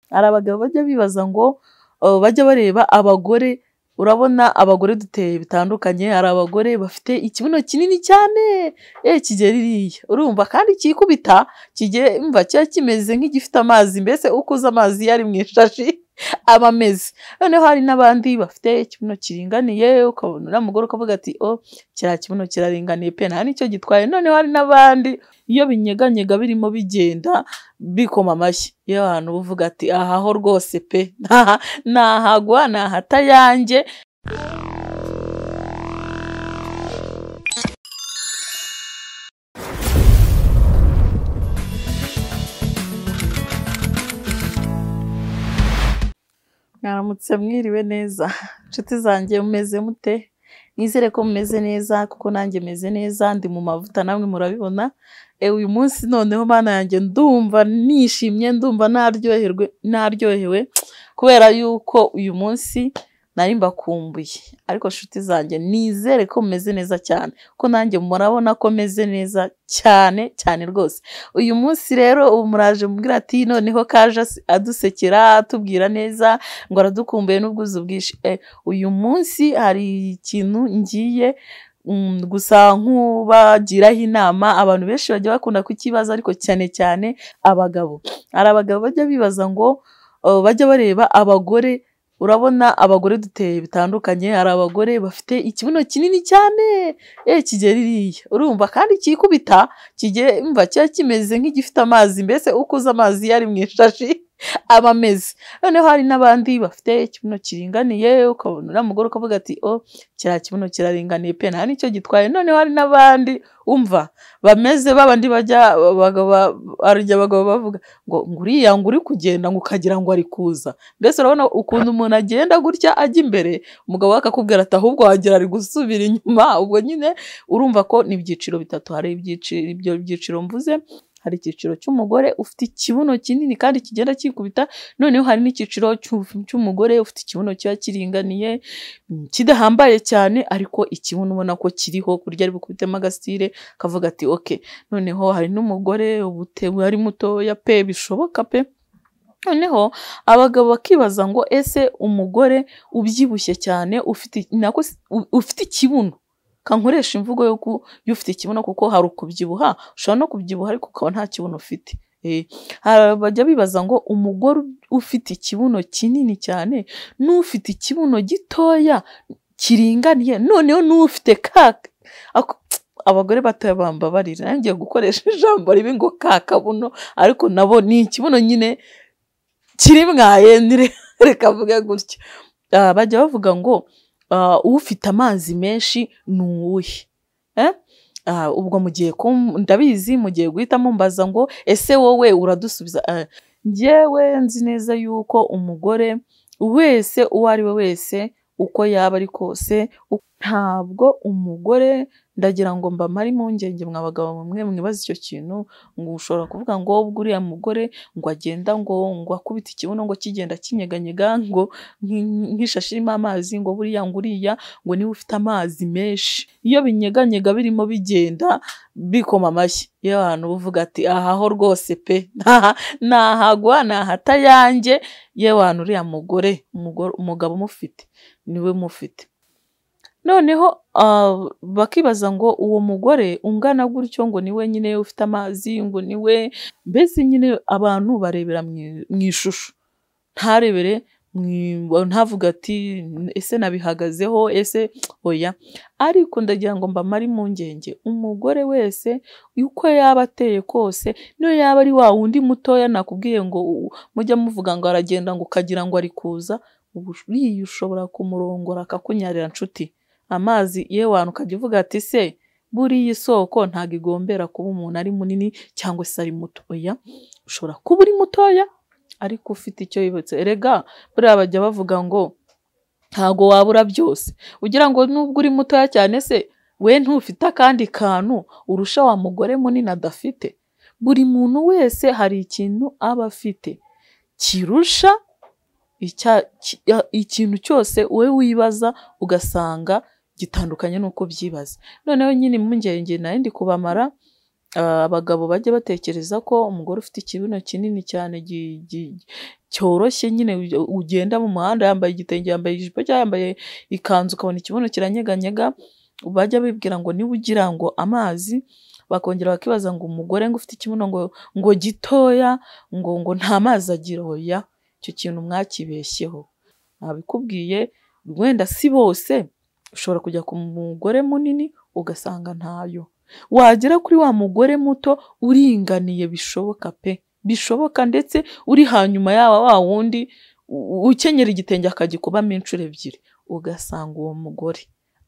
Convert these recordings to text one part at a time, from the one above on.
Hari abagabo bajya bibaza ngo bajya bareba abagore, urabona abagore duteye bitandukanye, hari abagore bafite ikibuno kinini cyane kigera iriya, urumva kandi kikubita mva kiba kimeze nk'igifite amazi, mbese uko uzi amazi iyo ari mu ishashi aba ameze. Noneho hari n'abandi bafite ikibuno kiringaniye, ukabona uriya mugore ukavuga ati oh kiriya kibuno kiraringaniye pe nta n'icyo gitwaye. Noneho hari n'abandi iyo binyeganyega birimo bigenda bikoma amashyi, iyo abantu uvuga ati aha ho rwose pe nahagwa nahatayange. Mwaramutse mwiriwe neza inshuti zanjye, mumeze mute? Nizere ko mumeze neza kuko nanjye meze neza, ndi mu mavuta namwe murabibona. Uyu munsi noneho Mana yanjye ndumva nishimye, ndumva naryohewe kubera yuko uyu munsi nari mbakumbuye. Ariko inshuti zanjye nizere ko mumeze neza cyane kuko nanjye murabona ko meze neza cyane cyane rwose. Uyu munsi rero ubu muraje mubwira ati noneho kaje adusekera atubwira neza ngo aradukumbuye n'ubwuzu bwinshi. Uyu munsi hari ikintu ngiye gusa nk'ubagiraho inama, abantu benshi bajya bakunda kukibaza ariko cyane cyane abagabo. Hari abagabo bajya bibaza ngo bajya bareba abagore, urabona abagore duteye bitandukanye, hari abagore bafite ikibuno kinini cyane kigera iriya, urumva kandi kikubita mva kiba kimeze nk'igifite amazi, mbese uko uzi amazi iyo ari mu ishashi aba ameze. Noneho hari n'abandi bafite ikibuno kiringaniye, ukabona uriya mugore ukavuga ati oh kiriya kibuno kiraringaniye pe nta n'icyo gitwaye. Noneho hari n'abandi umva bameze babandi bajya abagabo bavuga ngo nguriya ngo uri kugenda ngo ukagira ngo ari kuza, mbese urabona ukuntu umuntu agenda gutya ajya imbere, umugabo we akakubwira ati ahubwo wagira ari gusubira inyuma. Ubwo nyine urumva ko ni ibyiciro bitatu, hari ibyo byiciro mvuze. Hari icyiciro cy'umugore ufite ikibuno kinini kandi kigenda kikubita, noneho hari n'icyiciro cy'umugore ufite ikibuno kiba kiringaniye kidahambaye cyane ariko ikibuno ubona ko kiriho kurya ari bukubitemo agasitire akavuga ati okay. Noneho hari n'umugore ari mutoya pe bishoboka pe. Noneho abagabo bakibaza ngo ese umugore ubyibushye cyane ufite ikibuno, kankoresha imvugo yo ufite ikibuno kuko hari ukubyibuha, ushobora no kubyibuha ariko ukaba nta kibuno ufite. Bajya bibaza ngo umugore ufite ikibuno kinini cyane n'ufite ikibuno gitoya kiringaniye, noneho n'ufite abagore batoya bambabarira ngiye gukoresha ijambo ribi ngo kakabuno, ariko nabo ni ikibuno nyine kiri mwaye reka mvuge gutyo. Bajya bavuga ngo ufite amazi menshi ni uwuhe? Ubwo mugiye ndabizi mugiye guhita mumbaza ngo ese wowe uradusubiza? Njyewe nzi neza yuko umugore wese uwo ari we wese uko yaba ari kose, ntabwo umugore, ndagira ngo mbamare impungenge mwa bagabo mwe mwibaza icyo kintu, ngo ushobora kuvuga ngo ubwo uriya mugore ngo agenda ngo akubita ikibuno ngo kigenda kinyeganyega ngo nk'ishashi irimo amazi, ngo buriya ngo uriya ngo niwe ufite amazi menshi. Iyo binyeganyega birimo bigenda bikoma amashyi, iyo abantu uvuga ati aha ho rwose pe nahagwa nahatayange, yewe wantu uriya mugore umugabo umufite niwe mufite. Noneho bakibaza ngo uwo mugore ungana gutyo ngo niwe nyine ufite amazi, ngo niwe, mbese nyine abantu barebera mu ishusho, ntarebere ntavuga ati ese nabihagazeho ese oya. Ariko ndagira ngo mbamare impungenge, umugore wese uko yaba ateye kose, niyo yaba ari wa wundi mutoya nakubwiye ngo mujya muvuga ngo aragenda ngo ukagira ngo ari kuza, uriya ushobora kumurongora akakunyarira nshuti amazi ye wantu ukajya uvuga ati se buriya isoko ntabwo igombera kuba umuntu ari munini cyangwa se ari muto. Oya, ushobora kuba uri mutoya ariko ufite icyo yibutse. Erega buriya bajya bavuga ngo ntago wabura byose, ugira ngo nubwo uri mutoya cyane se we ntufite akandi kantu urusha wa mugore munini adafite. Buri muntu wese hari ikintu aba afite kirusha ikintu cyose wowe wibaza ugasanga gitandukanye nuko byibaza. Noneho nyine impungenge nari ndi kubamara, abagabo bajya batekereza ko umugore ufite ikibuno kinini cyane cyoroshye nyine, ugenda mu muhanda yambaye igitenge, yambaye ijipo cyangwa yambaye ikanzu, ukabona ikibuno kiranyeganyega. Bajya bibwira ngo niba ugira ngo amazi, bakongera bakibaza ngo umugore ngo ufite ikibuno ngo gitoya ngo nta mazi agira. Oya, icyo kintu mwakibeshyeho. Nabikubwiye, wenda si bose, ushobora kujya ku mugore munini ugasanga ntayo, wagera kuri wa mugore muto uringaniye bishoboka pe, bishoboka, ndetse uri hanyuma yawa wa wundi ukenyera igitenge akagikubamo inshuro ebyiri, ugasanga uwo mugore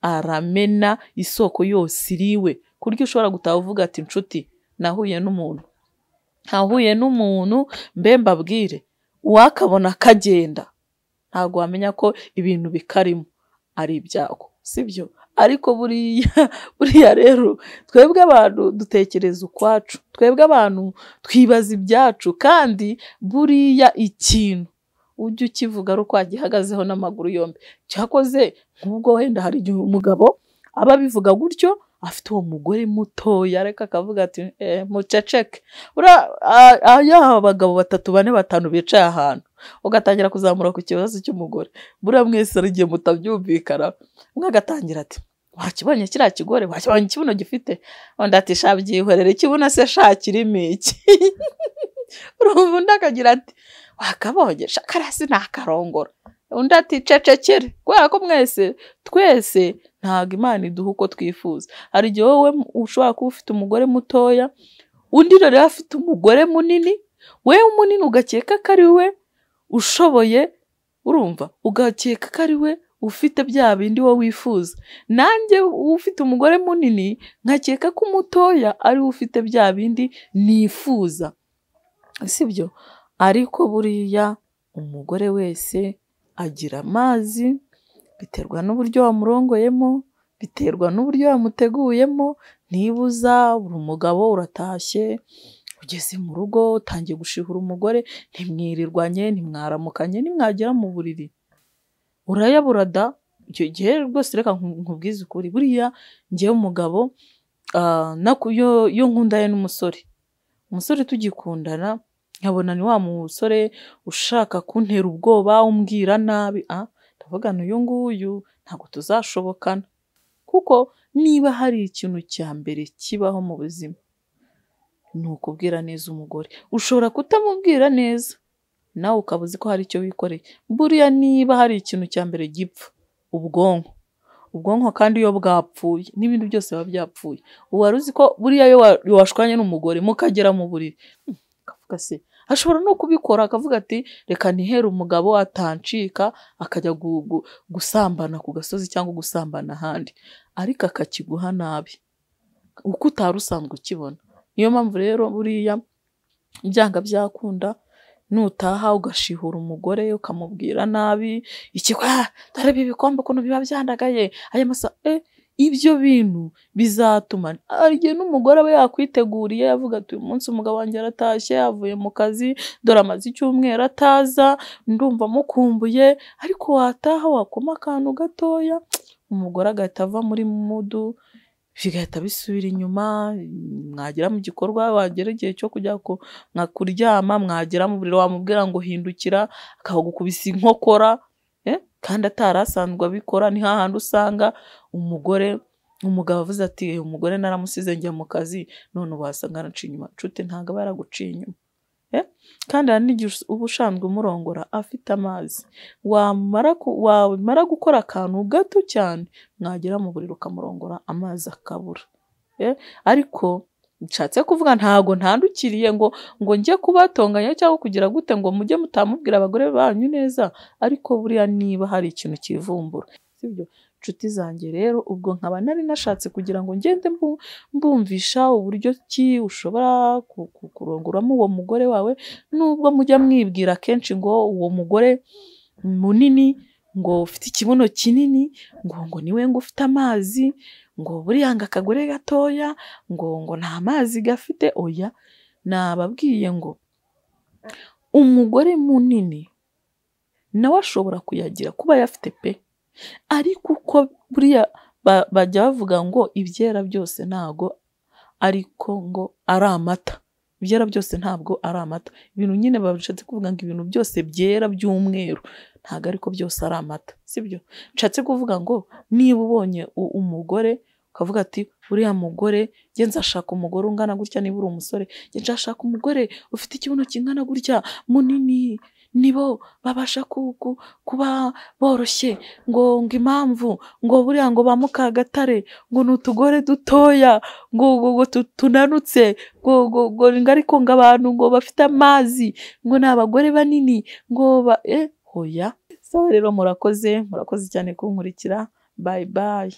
aramena isoko yose iriwe, ku buryo ushobora gutaha uvuga ati nshuti nahuye n'umuntu, mbe mbabwire, uwakabona akagenda ntabwo wamenya ko ibintu bikarimo ari ibyago, sibyo? Ariko buriya rero twebwe abantu dutekereza ukwacu, twebwe abantu twibaza ibyacu, kandi buriya ikintu ujya ukivuga ari uko wagihagazeho n'amaguru yombi. Cyakoze nk'ubwo wenda hari igihe umugabo aba abivuga gutyo afite uwo mugore mutoya, ariko akavuga ati muceceke. Yaba abagabo 3, 4, 5 bicaye ahantu, ugatangira kuzamura ku kibazo cy'umugore, buriya mwese hari igihe mutabyumvikana, umwe agatangira ati wakibonye kiriya kigore, wakibonye ikibuno gifite, undi ati sha byihorere, ikibuno se sha kirimo iki? Urumva undi akagira ati wakabonye sha kariya sinakarongora, undi ati cecekere. Kubera ko mwese twese ntabwo Imana iduha uko twifuza. Hari igihe wowe ushobora kuba ufite umugore mutoya, undi rero afite umugore munini, wewe munini ugakeka ko ari we ushoboye, urumva ugakeka ko ari we ufite bya bindi wowe wifuza. Nanjye ufite umugore munini nkakeka ko umutoya ari we ufite bya bindi nifuza, sibyo? Ariko buriya umugore wese agira amazi, biterwa n'uburyo wamurongoyemo, biterwa n'uburyo wamuteguyemo. Niba uza uri umugabo uratashye, ugeze mu rugo utangiye gushihura umugore, ntimwirirwanye, ntimwaramukanye, ntimwagera mu buriri, urayabura da. Icyo gihe rwose reka nkubwize ukuri, buriya njyewe umugabo iyo nkundanye n'umusore, umusore tugikundana nkabona ni wa musore ushaka kuntera ubwoba, umbwira nabi, ndavuga uyu nguyu ntabwo tuzashobokana. Kuko niba hari ikintu cya mbere kibaho mu buzima ni ukubwira neza umugore. Ushobora kutamubwira neza nawe ukaba uzi ko hari icyo wikoreye. Buriya niba hari ikintu cya mbere gipfa, ubwonko. Ubwonko kandi iyo bwapfuye n'ibindi byose biba byapfuye. Wari uzi ko buriya iyo washwanye n'umugore mukagera mu buriri, akavuga se ashobora no kubikora akavuga ati reka nihere umugabo atancika, akajya gusambana ku gasozi cyangwa gusambana ahandi, ariko akakiguha nabi uko utari usanzwe ukibona. Niyo mpamvu rero buriya byanga byakunda nutaha ugashihura umugore ukamubwira nabi, dore ibi bikombe ukuntu biba byandagaye, aya masa, ibyo bintu bizatuma igihe n'umugore aba yakwiteguriye avuga ati uyu munsi umugabo wanjye aratashye avuye mu kazi, dore amaze icyumweru ataza, ndumva mukumbuye, ariko wataha wakoma akantu gatoya umugore agahita ava muri mudu, bigahita bisubira inyuma. Mwagera mu gikorwa, wagera igihe cyo kujya kuryama, mwagera mu buriri wamubwira ngo hindukira, akagukubisa inkokora, kandi atari asanzwe abikora. Ni hahandi usanga umugore, umugabo avuze ati umugore naramusize njya mu kazi, none wasanga araciye inyuma. Nshuti, ntabwo aba yaraguciye inyuma. Kandi hari n'igihe uba usanzwe umurongora afite amazi, wamara gukora akantu gato cyane, mwagera mu buriri ukamurongora amazi akabura. Ariko nshatse kuvuga ntago ntandukiriye ngo njye kubatonganya cyangwa kugira gute ngo mujye mutamubwira abagore banyu neza, ariko buriya niba hari ikintu kivumbura, sibyo? Nshuti zanjye rero, ubwo nkaba nari nashatse kugira ngo ngende mbumvisha uburyo ki ushobora kurongoramo uwo mugore wawe, nubwo mujya mwibwira kenshi ngo uwo mugore munini, ngo ufite ikibuno kinini, ngo niwe ngo ufite amazi, ngo buriya ngo akagore gatoya, ngo nta mazi gafite. Oya, nababwiye ngo umugore munini nawe ashobora kuyagira kuba yafite pe, ariko uko buriya bajya bavuga ngo ibyera byose ntago ariko ngo ari amata. Ibyera byose ntabwo ari amata. Ibintu nyine bashatse kuvuga ngo ibintu byose byera by'umweru ntabwo ariko byose ari amata, sibyo? Nshatse kuvuga ngo niba ubonye umugore ukavuga ati uriya mugore njye nzashaka umugore ungana gutya, niba uri umusore njye nzashaka umugore ufite ikibuno kingana gutya munini, nibo babasha kuba boroshye, ngo impamvu ngo buriya ngo ba Mukagatare ngo ni utugore dutoya ngo tunanutse ngo ariko ngo abantu ngo bafite amazi ngo ni abagore banini ngo hoya. Sawa rero murakoze, murakoze cyane kunkurikira, bye bye.